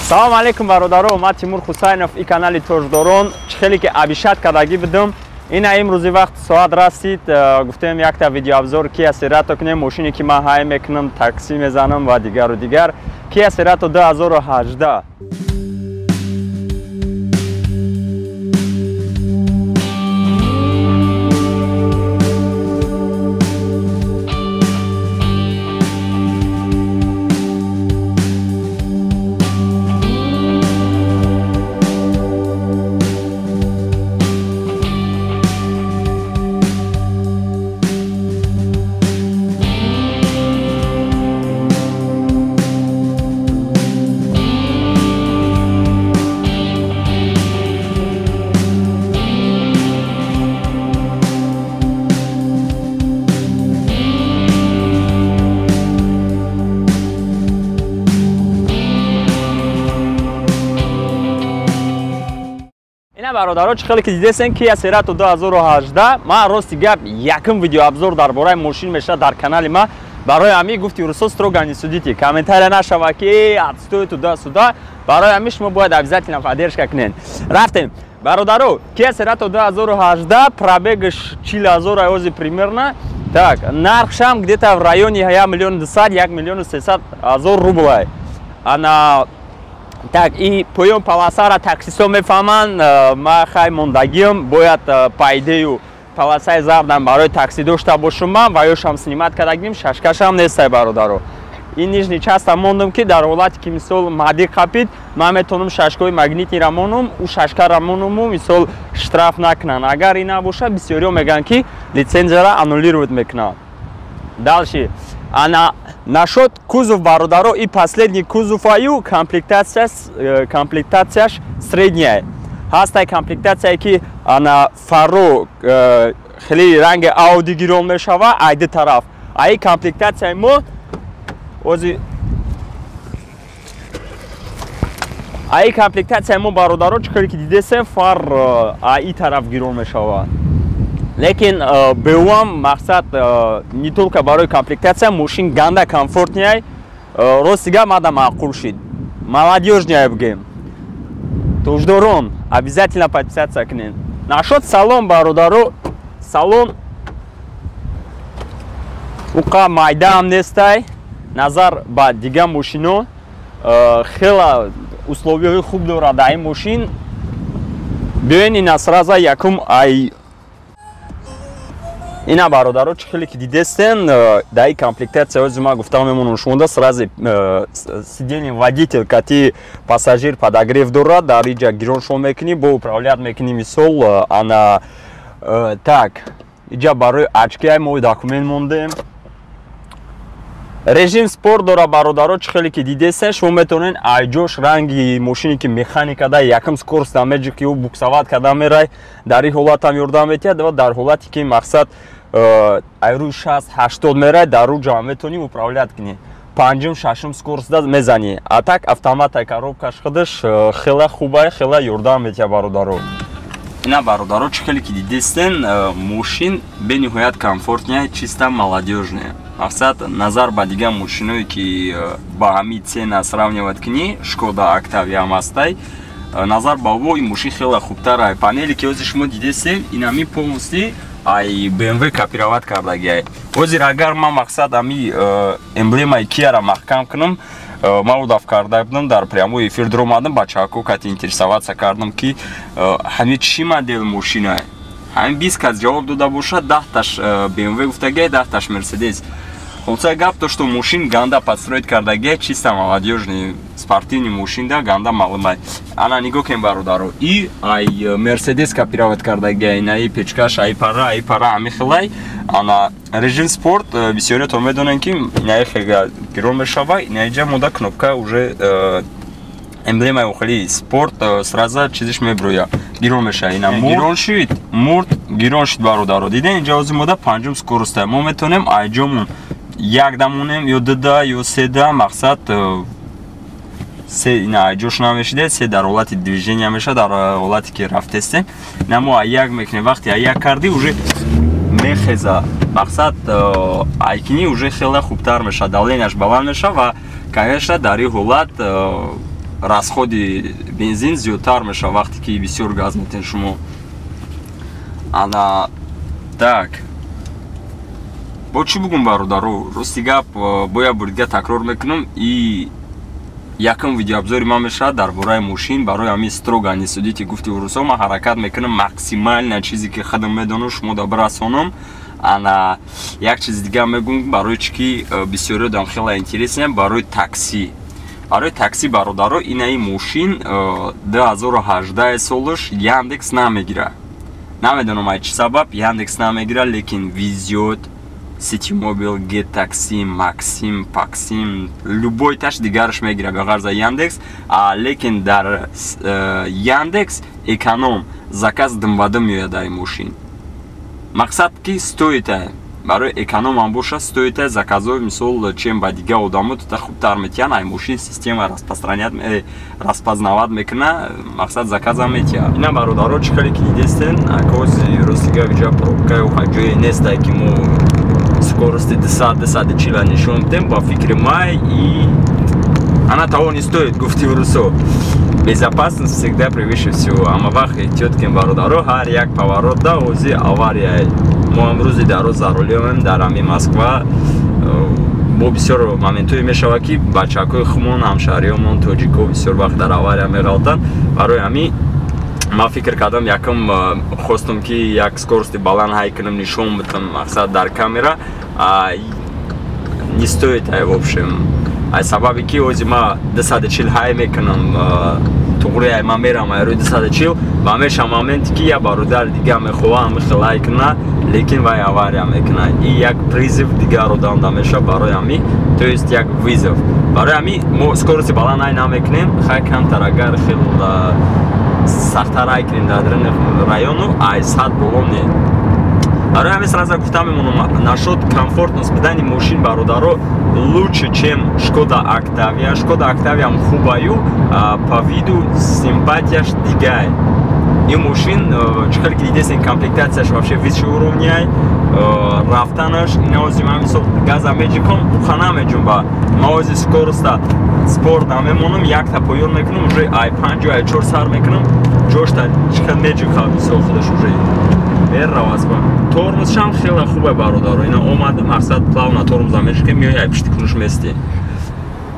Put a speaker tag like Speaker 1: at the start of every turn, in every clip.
Speaker 1: Салом алейкум бародаро, ман Тимур Хусайнов и канали Тоҷдорон. Чӣ хеле ки обещать кардагӣ будам, ина имрӯзи вақт соат расид, гуфтем якта видеообзор Kia Cerato кунем, мошине ки ман ҳай мекунам, такси мезанам ва дигару дигар. Kia Cerato 2018. Бародаро, чӣ хеле ки дидесен Kia Cerato 2018. Ман рости гап якум видеообзор дар бораи мошин мешавад дар канали ма. Барои ҳамин гуфти русо строго не судите, комментария нашава ки отстой туда-сюда. Барои ҳамин шумо бояд обязательно поддержка кунед. Рафтем бародаро, Kia Cerato 2018, пробегаш 40 000 айози примерно. Так, нархшам где-то в районе 1 миллион 200, 1 миллион 300 000 рублей. Ана так, и поён полосара таксисто мефаҳманд, ман хай мондагиам, бояд по идею полосаи зардам барои такси дошта бошум ман, ва ёшам снимать кардагим, шашкашам нестай бародаро. Ин нижний часта мондум ки дар ҳолате ки мисол мади қапид, ман метавонам шашкои магнитниро монум, ӯ шашкаро монуму мисол штраф накунанд. Агар ин набошад, бисёриҳо мегӯянд ки лицензияро аннулировать мекунанд. Дальше. Ана нашод кузов бародаро, и последний кузов аю комплектацияш средняя. Ҳастай комплектация ки ана фаро хеле ранги Audi гирон мешава ай ду тараф. Ай комплектацияи мо ози ай комплектацияи мо бародаро, чӣ хеле ки дидесем, фар ай тараф гирон мешава. Лекин БУам мақсад не только барои комплектация, мошин ганда комфортняй, рости гап мада маъқул шид. Молодежняй бигем. Тоҷдорон, обязательно подписаться кунед. Нашод салон бародаро, салон уқа майдаам нестай, назар ба дигар мошино, хела условияҳои хуб дорад дар ин мошин. Биёен ина сразу якум ай ина бародаро, чӣ хеле ки дидестен, дар ин комплектация ози ман гуфтам мемонам шумода сразу сиденье водитель кати пассажир подогрев дорад, дар иҷа гирон шумо мекунӣ, бо управлять мекунӣ мисол. Ана так, иҷа барои очки мо документ мондем. Режим спорт дора бародаро, чӣ хеле ки дидестен, шумо метавонед айҷош ранги мошине ки механика да якум скорость дамеҷи ки ӯ буксовать карда мерай, дар ин ҳолатам ёрдам метиҳад ва дар ҳолате ки мақсад ай рӯи 60-80 мерай, дар рӯ ҷамъ метавонӣ управлять кунӣ. Панҷум, шашум скорость да мезанӣ. А так автоматай коробкаш худаш хела хубай, хела ёрдам метиҳад бародаро. Ина бародаро, чӣ хеле ки дидестен, мошин бениҳоят комфортняй, чисто молодежная. Мақсад назар ба дигар мошиное ки ба ҳамин цена сравнивать кунӣ, Шкода Октавия ҳам назар ба во ин мошин хеле хубтар. Панели ки ҳозир шумо дидестем, ин ҳамин полностью ай BMW копировать кардагиай. Ҳозир агар ман мақсад ҳами эмблемаи Kia-ро маҳкам кунам, ман удаф карда будам, дар прямой эфир дуромадам, бачаҳако кати интересоваться кардам ки ҳами чӣ модел мошинае. Ҳамин 20 кас ҷавоб дода бошад, 10таш BMW гуфтагиай, 10таш Mercedes. Хулоса гап то что мошин ганда подстроить кардагиай, чисто молодежный спортивный мошин да ганда маълумай. Ана нигоҳ кунем бародаро, и ай Mercedes копировать кардагиай, ина и печкаш, ай пара, ай пара ҳами хелай. Ана режим спорт бисёриятон медонанд ки ина хега гирон мешава, ина иҷа мода кнопка уже эмблемаи охили спорт сразу чизиш меброя, гирон мешава. Ина гирон шид, мурд гирон шид бародаро. Диден инҷа ҳозир мода панҷум скоростая. Мо метавонем айҷомон як дамонем ё дуда ё седа, мақсад се ина айҷош намешиде, се дар ҳолати движения мешавад, дар ҳолате ки рафтестем. Ина мо аяк мекунем, вақте аяк кардӣ уже мехеза, мақсад айкинӣ уже хеле хубтар мешавад, давленияш баланд мешавад ва конечно дар ин ҳолат Расходи бензин зиёдтар мешавад, вақте ки бисёр газ метен шумо. Ана так, бо чӣ бугум, бародаро? Рости гап, бо як бори дига такрор мекунам, и якум видеообзори ман мешавад дар бораи мошин. Барои ҳамин строго не судите, гуфти урусо. Ман ҳаракат мекунам максимально чизе ки худам медонам, шумо да бирасонам. Ана як чизи дига мегӯм, барои чӣ ки бисёриё дам хела интересен барои такси. Барои такси, бародаро, инаи мошин 2018 солаш, Яндекс намегира. Намедонам, ай чӣ сабаб Яндекс намегира, лекин везёт Ситимобил, Гет Такси, Максим, Паксим, любой таш дигараш мегира, беғарза Яндекс. Лекин дар Яндекс эконом заказ димбадим меояд дар мошин. Мақсад ки стоит а, барои экономам боша, стоит а заказои, мисол, чем ба дига одамо тута хубтар метиҳанд. Ай мошин система распространять, распознавать мекуна, мақсад, заказа метиҳад. Ина, бародаро, чӣ хеле ки дидестен, акози ростига ҷа пробкаю ҷое нестай, ки мо скорости 200, 240 нишон бидем. Ба фикри май, и она того не стоит, гуфти урусо. Безопасность всегда превыше всего. Ама вақт эҳтиёт кунем, бародаро, ҳар як поворот да ози авария. Мо амрӯзи дар роз за рулёмем дар ҳами Москва. Бо бисёр моментое мешавад, ки бачакҳои хумон, ҳамшаҳриёмон, тоҷико, бисёр вақт дар авария меғалтанд. Барои ҳамин ман фикр кардам, якум хостум, ки як скорости баланд ҳай кунам, нишон бидам, мақсад, дар камера не стоит. Ай, в общем, ай сабаби ки ози ма 240 ҳай мекунам, туғри ай ман мерам ай рӯи 240 ва меша моменте ки я бародар дига мехоҳа ҳами хел ҳай куна, лекин вай авария мекуна, и як призыв дигар одам да меша. Барои ҳами, то есть як вызов. Барои ҳами мо скорости баланд ҳай намекунем. Хай, камтар агар хел сахтар ҳай кунем дар даруни району, ай 100 боло не. Барои ҳамин сразу гуфта мемонам, насчёт комфортность будани мошин, бародаро, лучше, чем Шкода Октавия. Шкода Октавиям хубаю, по виду симпатияш дигай. Ин мошин, чӣ хеле ки дидесен, комплектацияш вообще высший уровняй. Рафтанаш инаози ман, мисол, газа меҷиком, уха намеҷунба. Ма ози скороста спорт намемонам, якта поён мекунам, уже ай панҷу ай чор сар мекунам, ҷошта чӣ хел меҷиха, мисол, худаш уже мераваст. Тормозшам хеле хубе, бародаро. Ина омада, мақсад, плавно тормоза мешки, меои, ай пишти кунуш мести.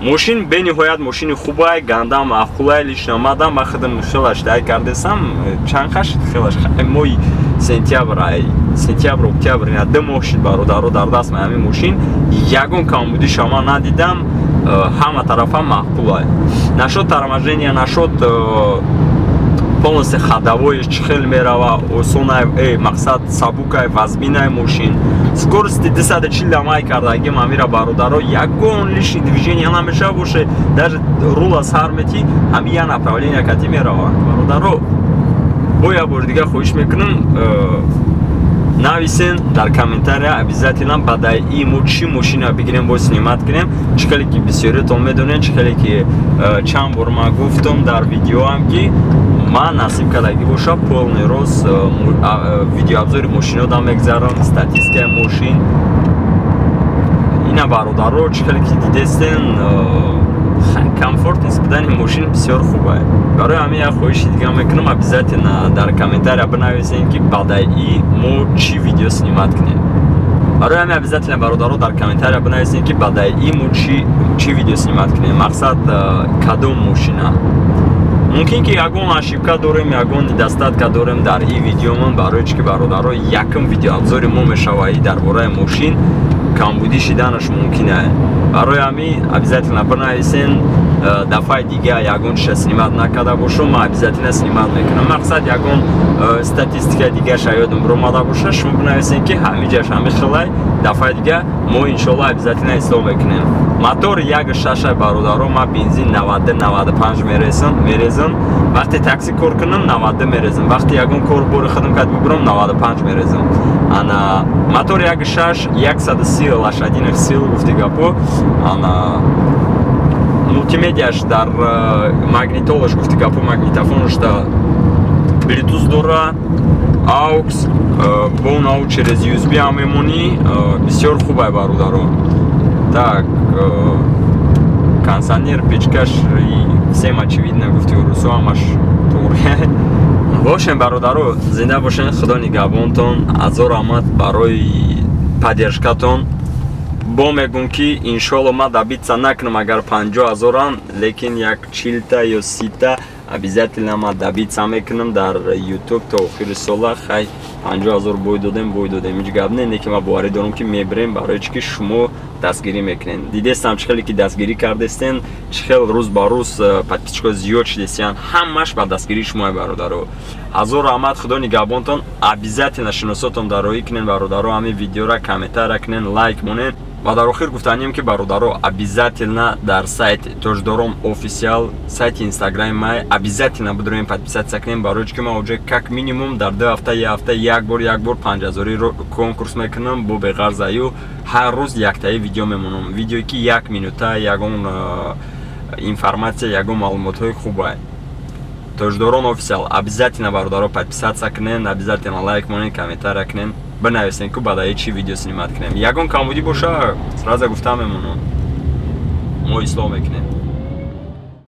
Speaker 1: Мошин бениҳоят мошини хубай, гандам маъқулай. Лично мадам, ма худам хелаш дай кардесам. Чанд хашид хелаш, моҳи сентябр, ай сентябр, октябр, ина 2 моҳ шид, бародаро, дар даст ма ҳамин мошин. Ягон камбудиша ман надидам, ҳама тарафа маъқулай. Насчёт торможения, насчёт полностью ходовой, чӣ хел мерава, осонай, мақсад, сабукай, вазминай мошин. Скорости 240 май кардагим амира, бародаро, ягон лишний движение намешава боше, даже рула сар мети, ҳами я направление кати мерава. Бародаро, бо як бори дига хоҳиш мекунам, нависен дар комментария обязательно, баъдаи и мо чӣ мошина бигирем, бо снимать кунем. Чӣ хеле ки бисёриятон медонед, чӣ хеле ки чанд бор ман гуфтам дар видеоам, ки ман насиб кардагӣ боша, полный рост видеообзори мошино дам мегзарам, статистикаи мошин. Ина, бародаро, чӣ хеле ки дидестен, комфортность будани мошин бисёр хуб. Барои ҳамин як хоҳиши дига мекунам: обязательно дар комментария бинависем, ки баъдаи и мо чӣ видео снимать кунем. Барои ҳамин обязательно, бародаро, дар комментария бинависем, ки баъдаи и мо чӣ видео снимать кунем, мақсад, кадом мошина. Мумкин ки ягон ошибка дорем, ягон недостатка дорем дар и видеомон. Барои чӣ ки, бародаро, якум видеообзори мо мешава и дар бораи мошин, камбудӣ шиданаш мумкин ае. Барои ҳамин обязательно бинависен. Дафъаи дига ягон чиша снимать накарда бошум, ман обязательно снимать мекунам. Мақсад, ягон статистика дигаша ёдам биромада боша, шумо бинависен, ки ҳамиҷаш ҳами хелай, дафъаи дига мо иншоалло обязательно ислоҳ мекунем. Мотор як шаша, бародаро. Ман бензин 90, 95 мерезам. Вақте такси кор кунам, 90 мерезам, вақте ягон кор бори худам кад бибурам, 95 мерезам. Ана мотор як шаш, 130 лошадиных сил, гуфти гапо. Ана мултимедиаш дар магнитолаш, гуфти гапо, магнитофонашда Bluetooth дора, AUX, бо нав через USB ҳам мемонӣ. Бисёр хубай, бародаро. Так, Кондиционер, печкаш, всем очевидно, гуфти урусо, ҳамаш туғри. Бошем, бародаро, зинда бошен, Худо нигаҳбонтон. Азор раҳмат барои поддержкатон. Бо мегӯм, ки иншоалло ман добиться накунам агар 50 000-ам, лекин як 40-та ё 30-та обязательно ман добиться мекунам дар Ютуб то охири сола. Хай, 50 000 бой додем, бой додем, ҳеҷ гап не, лекин ман боварӣ дорам, ки мебирем, барои чӣ ки шумо дастгирӣ мекунед. Дидестам, чӣ хеле ки дастгирӣ кардестен, чӣ хел рӯз ба рӯз подписчикҳо зиёд шудестиян. Ҳамаш ба дастгирии шумо, бародаро. Ҳазор раҳмат, Худо нигаҳбонтон. Обязательно шиносотон дароӣ кунен, бародаро, ҳамин видеора комментария кунен, лайк монен. Ва дар охир гуфтанием, ки, бародаро, обязательно дар сайт Тоҷдором Офисиал, сайти Инстаграми май, обязательно бидроем, подписаться кунем, барои чӣ ки ман уже как минимум дар 2 ҳафта, як ҳафта як бор 5000-и конкурс мекунам. Бо беғарзаю ҳар рӯз яктаи видео мемонам, видеое ки як минута, ягон информатсия, ягон маълумотҳои хуба. Тоҷдорон Офисиал, обязательно, бародаро, подписаться кунен, обязательно лайк монен, комментария кунен, бинависен, ку баъдаи чӣ видео снимать кунем. Ягон камбудӣ боша, сразу гуфта мемонам, мо ислоҳ мекунем.